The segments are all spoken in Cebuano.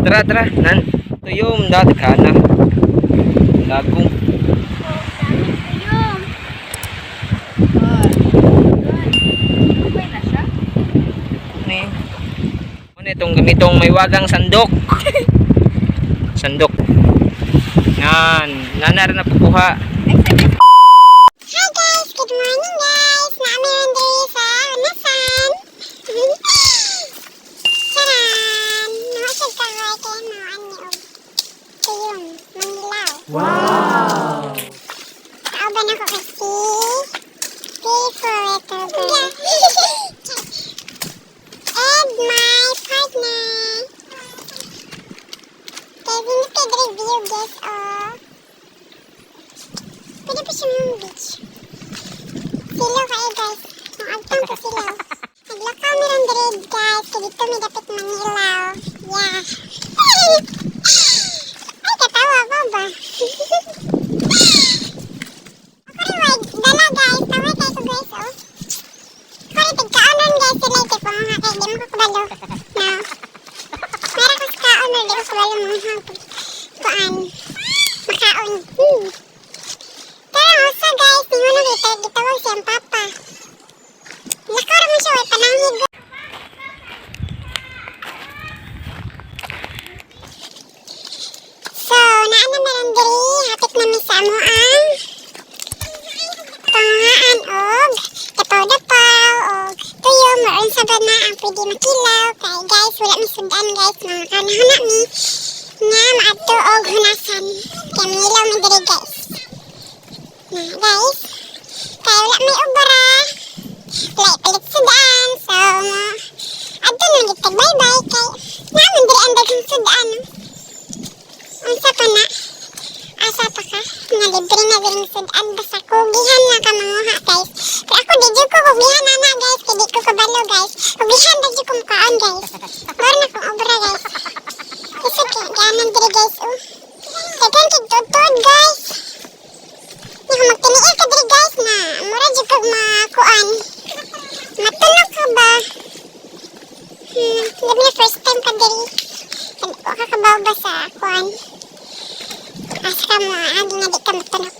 Tara, tara. Nan. Tuyom, dati ka na. Lagong. Ayun. Okay na siya. Ni. Ano itong gamitong may wagang sandok. Sandok. Nan, nana rin na pukuha. Hi guys! Good morning guys! Naami rin diri sa Unasan. Charan! Nawa siya kahoy kay mawaan ni og tuyong mangilaw. Wow! Kauban ako kasi beautiful little girl. And my partner. Kay Winnipeg review guys, oh. Pwede pa siya mga beach. Silaw kayo guys. Ang agtang ko silaw. Naglakaw mi ron diri guys. Kay dito mi dapat mangilaw. Yeah. Ay, katawa ko ba? Ako rin way dala guys. Tawa kayo ko guys oh. Ako rin tigkaonon guys sila kay panguha kay di mo ko kabalo. No. Meron ko sa kaon di ko kabalo mga kuan. Makaon. Pero usa guys, ninguno kita gitawag siyang papa. Lakaw ra man siya way pananghid. So, naa na meron diri, hapit na mi sa amoang panguhaan og dapaw-dapaw og tuyo mo unsa ba na ang pwede makilaw kay guys wala mi sudan guys mga kanahuna mi nga maadto og hunasan kay mangilaw mi diri guys. Na guys, kay wala may ubra, wala ipalit sudan, so mo adto na gid tag bye-bye kay naa man diri ang daghang sudan. Unsa pa na? Asa pa ka? Nga libre na diring sudan basta kugihan lang ka manguha guys. Pero ako di jud ko kugihan na na guys kay di ko kabalo guys. Kugihan na jud ko mukaon guys. Mura na kong obra guys. Kasi kay ganan diri guys oh. Daghan kay tuod guys. Nga kung magtiniil ka diri guys na mura jud kag makuan. Matunok ka ba? Labi na first time ka diri. Wa ka kabaw ba sa kuan? Asa ka mo, agi nga di ka matunok.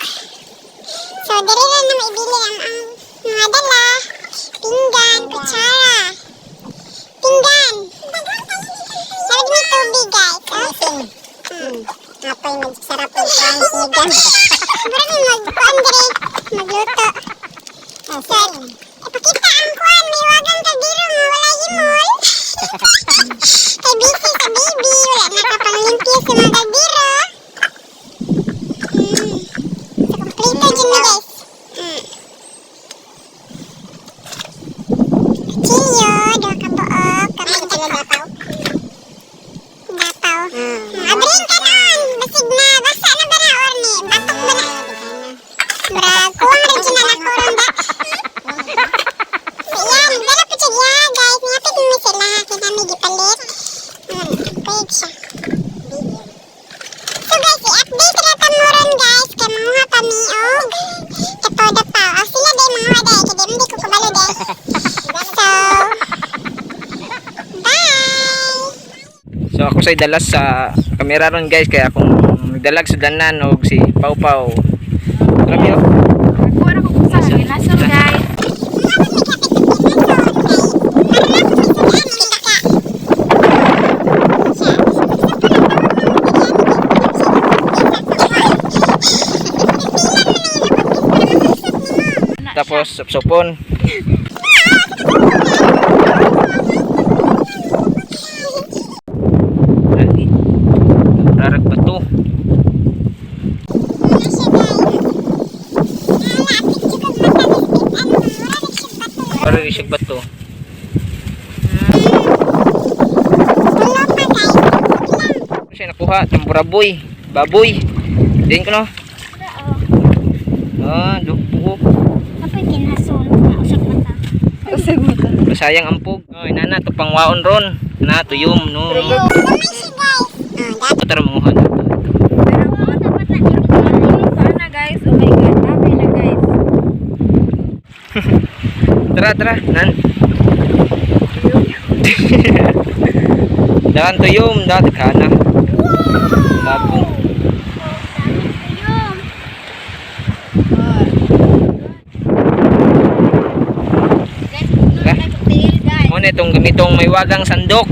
So, diri na na maibili ang mga dala. Pinggan, kutsara. Pinggan. Sabi ni tubig, guys. Oh. Apoy magsarap og kuan sinigang. Mura ni magkuan diri, magluto. So, ipakita ang kuan, may wagang kaldero nga walay imol. Kay busy sa baby, wala na ka panglimpyo sa mga kaldero. So, kompleto dyan na guys. Kutsilyo, duha ka buok, Ay, kamay sila dapaw. Dapaw. Abring kanon! Basig na, basa na ba na or ni? Batok ba na? Murag, kuwang rin dyan na nakuron ba? So yan, dala po siya ya, guys. Ngapit mo sila, kaya kami gipalit. Pwede siya. So guys, i-update ra ta mo ron guys. Kay manguha pa mi og dapaw-dapaw. O sila day manguha day, kay di ko kabalo day. So, bye! So ako say dalas sa kamera ron guys kaya akong nagdalag sa danan og si Pau Pau. Grabe oh. Kuha na ko kung sa ginason guys. Tapos supsupon. Lagi. Rarag bato. Para rin siya bato. Ano siya nakuha? Tamburaboy. Baboy. Diyan ko no. Ah, buo. Apoy kinason, usag mata. Usag mo to. Masayang ampog. Oh, inana to pangwaon ron. Na tuyom no. No. Tara manguha dito. Pero mo dapat na inom sana guys. Oh my God, dami na guys. Tara, tara, nan. Dakan tuyom, dakan kana. Lagong. Tuyom. Guys, puno na cocktail, guys. Muna itong gamitong may wagang sandok.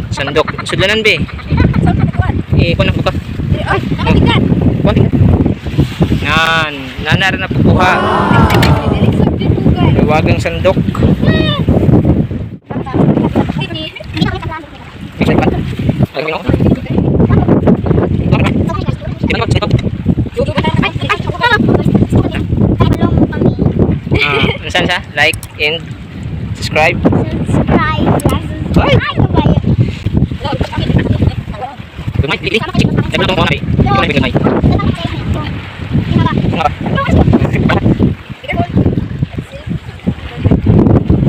Sandok. Sudlanan be. Eh, kuan na buka. Ay, nakatikat. Kuan tingnan. Nan, nana rin na pukuha. Dilisod dito, guys. May wagang sandok. Follow mo kami. Ah, unsan sa? Like and subscribe. Subscribe. Ay! Ay, babae. Gamay, dili. Dili mo na. Gamay, gamay.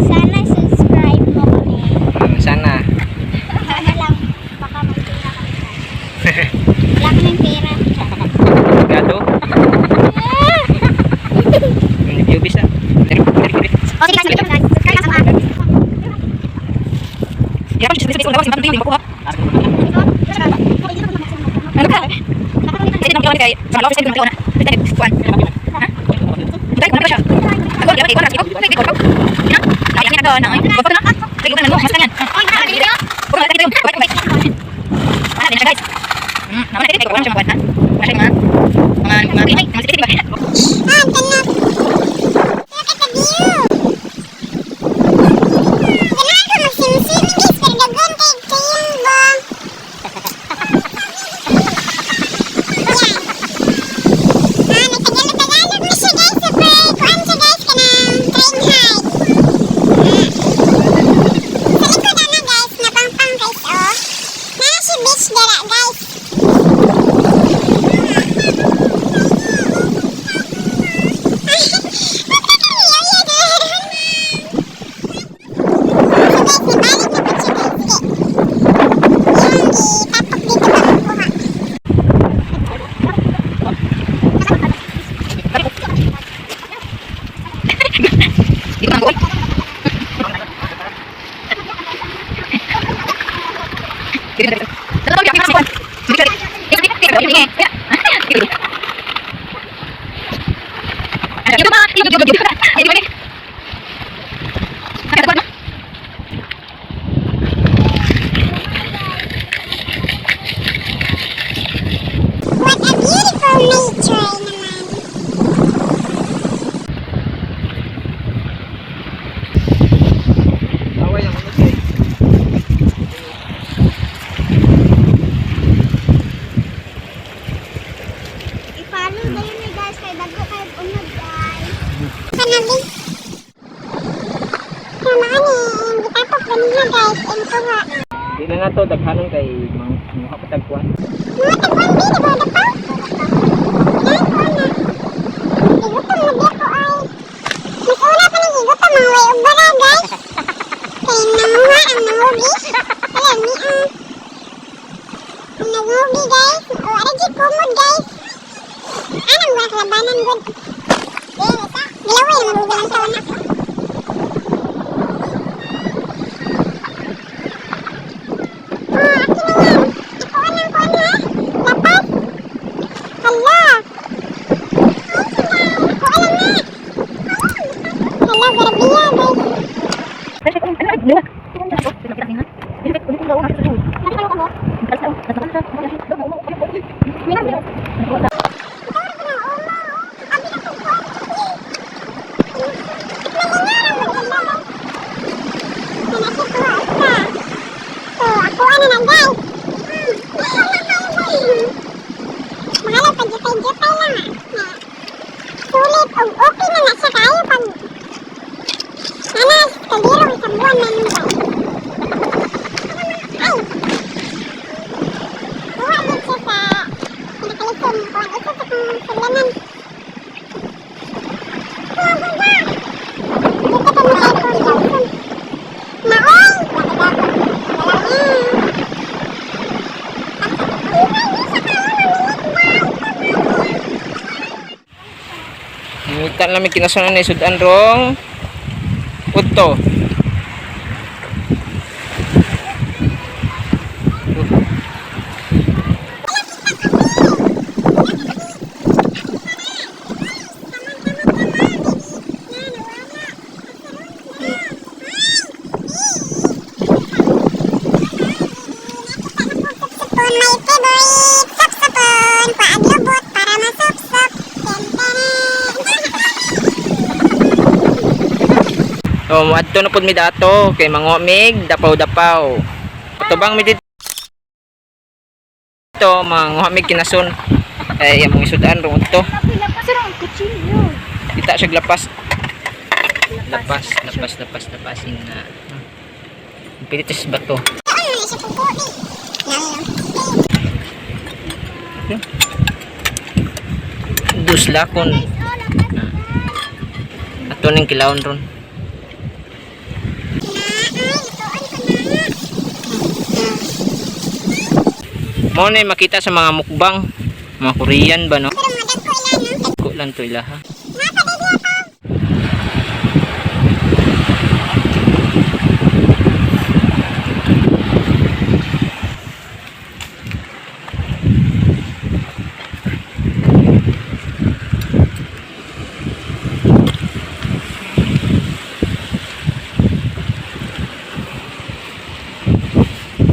Sana subscribe mo kami. Sana. Sana lang, baka may pera kami. Wala kaming pera. Gado. Nag-ubis na. Ah, tanap. Look at the view. Ganahan ko mag-swim-swimming guys, pero dagon kay tuyong ba. Yan. Ah, nagtagalog-tagalog na siya guys. Super kuan siya guys, kanang train hike. Ah. Sa likod ana guys, napangpang guys oh. Nana si beach dara guys. So guys, nibalik na po siya guys. Sige. Yung gitapok dito ba kuha. What a beautiful nature naman. Away ang unod kay. I-follow dayon ni guys kay bago kay unod guys. Kanabi. Sama ani, gitapok ganiha guys, ang kuha. Di na nato daghanon kay mga kapatagkuan. Mga tagwan di, di ba dapaw? Ay, kuha na. Igutom na di ako ay. Mas una pa nang igutom ang way ubara guys. Kay nanguha ang nangubi. Wala ni ang. Ang nangubi guys. O ara jud kumod guys. Anong wala kalabanan gud. Gilaway naman gud ang taon ako. Ah, akin na yan. Ako anang kuan ha. Lapas. Hala. Ay, ako alam na. Hala, garbiya guys. So, ako ano na guys. Mahala pa jutay-jutay lang ah. Na, sulit og okay na na siya kayo pag Ana, kaldero isang buwan na nun guys. Ay! Kuha din siya sa pinakalison. Kuha isa sa kong sulanan. Kuha, kuha! Dito pa mo aircon guys. Maoy! Wala na. Ngita lang may kinasunan ni sudan rong udto. Sapon, my favorite. Sapsapon, kuag lubot para masupsop. Ten, ten. Oh, adto na pud mi dato kay mangomig dapaw-dapaw. Tubang mi dito manguhamig kinason. Ay among isudan ron to. Sir, ang kutsilyo. Kita siya lapas. Lapas, lapas, lapas, lapasin na. Pilit sa bato. Ano na siya pupo, eh. Lalo. Dusla kon. Ato ning kilawon ron. Na, ay, lutuan ko na. Mao na yung makita sa mga mukbang. Mga Korean ba no? Pero madagko ila, no? Ko lang to ilaha.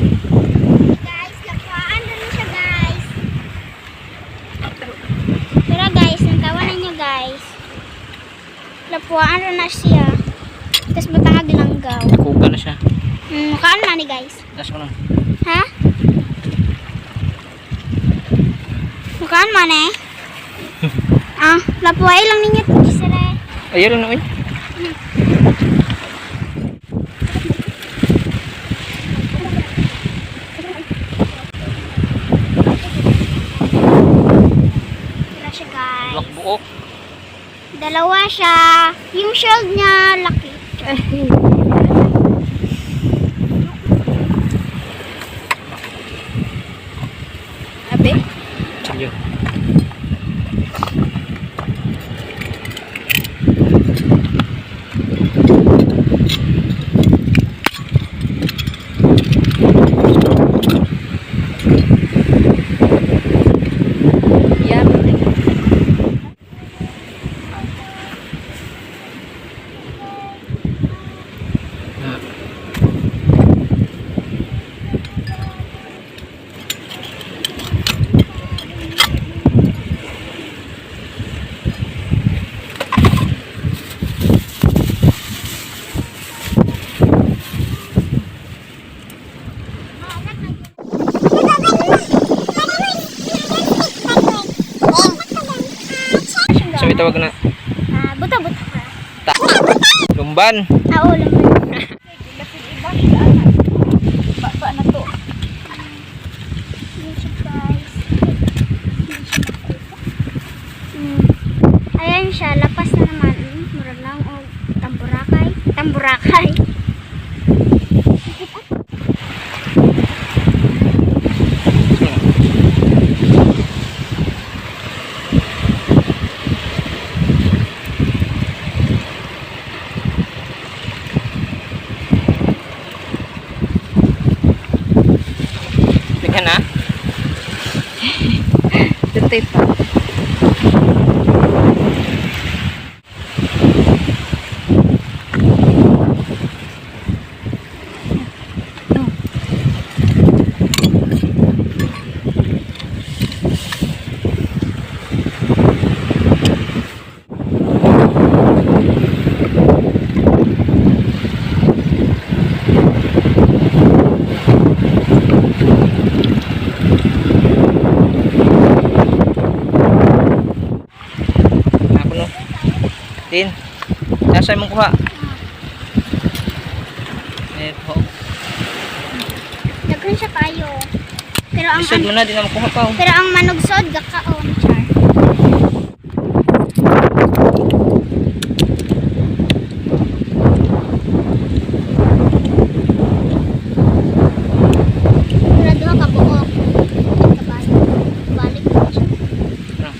Guys, lakwaan na na siya, guys. Pero guys, natawa na niyo, guys. Lapuan na na siya. Tapos matangag langgaw. Kuga na siya. Kaan na ni guys. Nas ko na. Ha? Mukaan man eh. Ah, lapuay lang ninyo to sir. Ayun na oy. Wala siya, guys. Buok buok. Dalawa siya. Yung shield niya, laki. Abe? Silyo. Yeah. So itawag na Ah, buta-buta ka. lumban. Ah, oo, lumban. Ba na to. Yun siya, guys. Yun siya makuha. Ayan siya, lapas na naman. Murag lang og tamburakay. Tamburakay. Tingnan na. Dito pa. Ako no. Tin. Nasa imong kuha? Eh, po. Daghan siya kayo. Pero ang Isod mo na, di na makuha pa. Oh. pero ang manugsod gakaon char. Pero duha ka buok. Kabalik. Balik ko siya. Ano?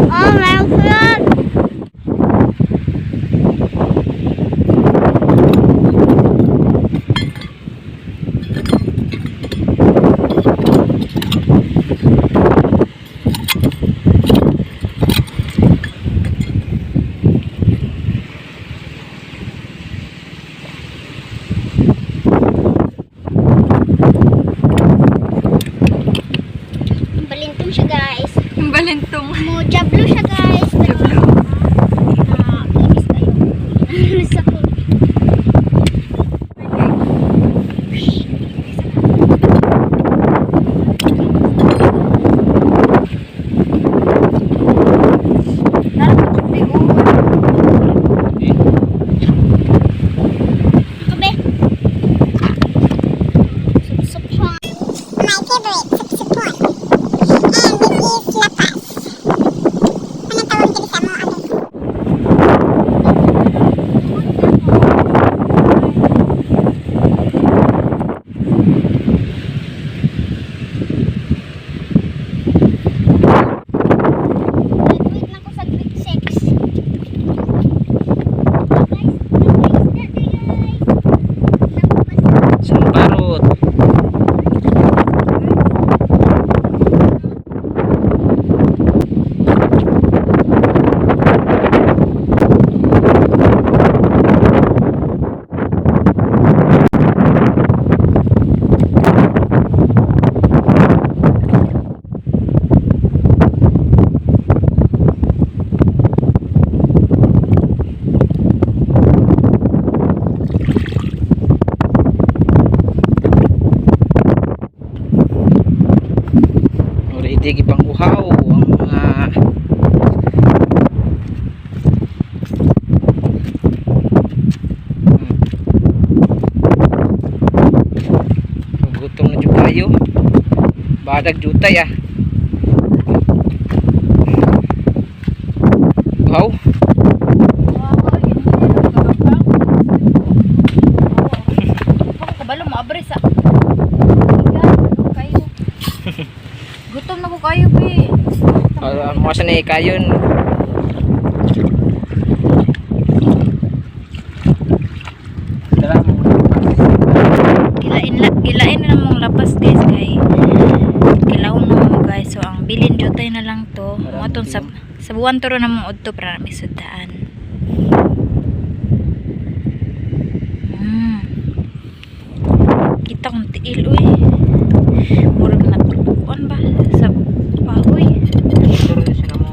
Oh my God! Pwede gipang uhaw ang mga. Gutom na jud kayo. Badag jutay ah. Uhaw. Ako kabalo mo abre sa. Ano kayo? Gutom na ko kayo be. Mo sa ni kayon. Dala mo. Gilain la, gilain na mong lapas, guys, kay kilaw na mo, guys. So ang bilin jutay na lang to. Mo tong sab sabuan to ro na mong udto para may sudaan. Kita kong tiil uy. Murag na kuan ba sa pahoy. Turo na siya na mo.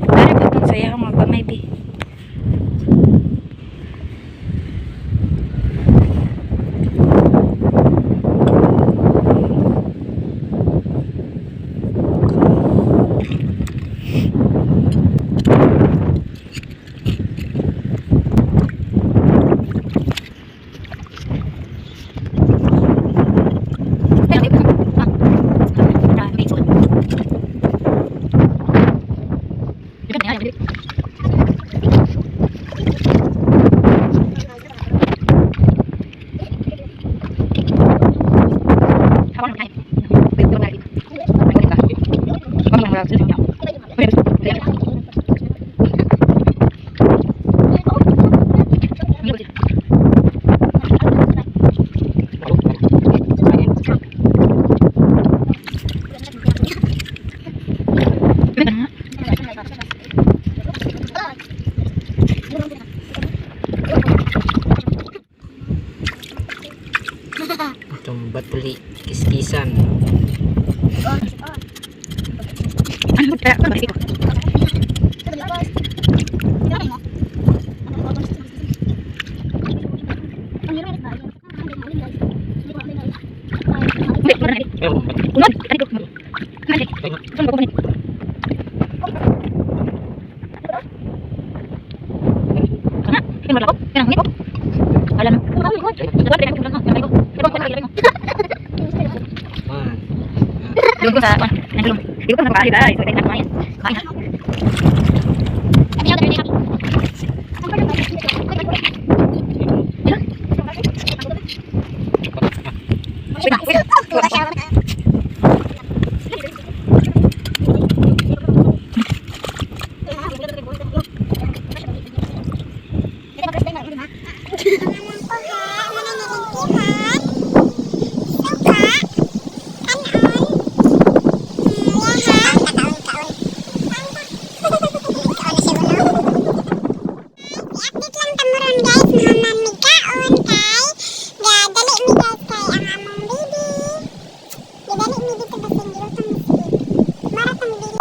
Dari po itong saya mga gamay bi. Itong batuli kiskisan. Man. Kuha, mga nalintihan, suka, kanon, yaha, kakaon-kaon. Kaon na siya uno. I-update lang ta mo ron, guys, mahaman mig kaon kay gadali mi, guys, kay ang among baby. Gidali mi dito basin giluto mi si Mara tang baby.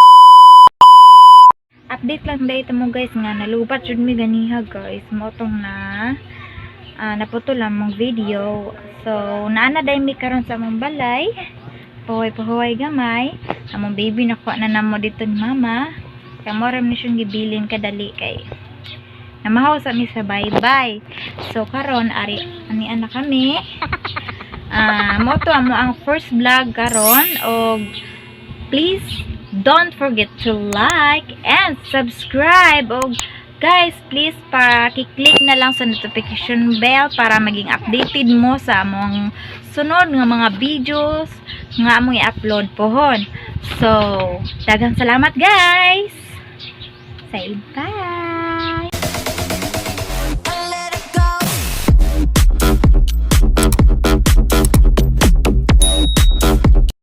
Update lang dahil mo, guys, nga nalubat jud mi ganiha, guys, mo tong na naputol ang mong video. So naa na dai mi karon sa among balay, pahuway pahuway gamay. Among baby nakuha na namo dito ni mama kay mo ra ni siyang gibilin kadali kay namahaw sa mi sa bye-bye. So karon ari ani ana kami. Mo to amo ang first vlog karon og please don't forget to like and subscribe. Og guys, please pa-click na lang sa notification bell para maging updated mo sa among sunod nga mga videos nga among i-upload pohon. So, daghang salamat, guys. Say bye.